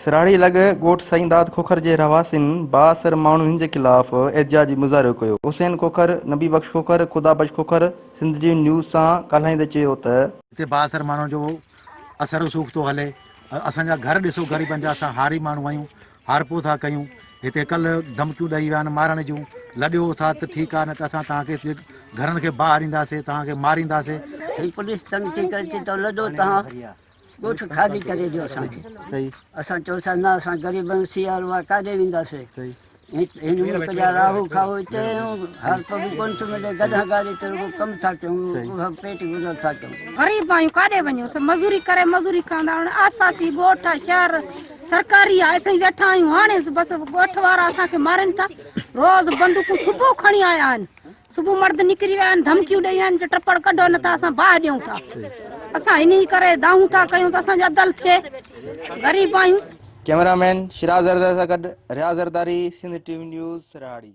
سراڙي لڳ ڳوٺ سائينداد کوکر جي رهواسين بااثر ماڻهن جي خلاف احتجاجي مظاهرو ڪيو. حسين کوکر، نبي بخش کوکر، خدا بخش کوکر سنڌ جي نيوز سان ڳالهائيندي چيو ته. هتي بااثر ماڻهن جو اثر رسوخ ٿو هلي. اسان جا گهر ڏسو غريبن جا اسان هاري ماڻهو آهيون هارپو ٿا ڪيون هتي ڪلهه ڌمڪيون ڏئي ويا آهن مارڻ جون لڏيو ٿا ته ٺيڪ آهي نه ته اسان توهان کي گهرن کي باهه ڏينداسين توهان کي مارينداسين. سائين پوليس تنگ ٿي ڪري چي ته لڏو توهان ڳوٺ خالي ڪري ڏيو اسان کي. اسان چيوسين نه اسان غريب آهيون سيارو آهي ڪاڏي وينداسين. هن ملڪ جا راهو کائو هتي آهيون هارپو به ڪونه ٿو ملي گڏهه گاڏي تي رڳو ڪم ٿا ڪيون اهو پيٽ گذر ٿا ڪيون. غريب آهيون ڪاڏي وڃون سو مزوري ڪري مزوري کاندا آهيون آساسي ڳوٺ آهي شهر سرڪاري آهي اتي ئي ويٺا آهيون هاڻي بس ڳوٺ وارا اسان کي مارين ٿا روز بندوقون صبح کڻي آيا آهن صبح مرد نڪري ويا آهن ڌمڪيون ڏئي ويا آهن جو ٽپڙ ڪڍو نه ته اسان باهه ڏيون ٿا اسان انهي ڪري دانهون ٿا ڪيون ته اسان جو عدل ٿئي غريب آهيون. ڪئميرا مين شيراز زرداري سان گڏ Riaz Zardari Sindh T V news Sirhari.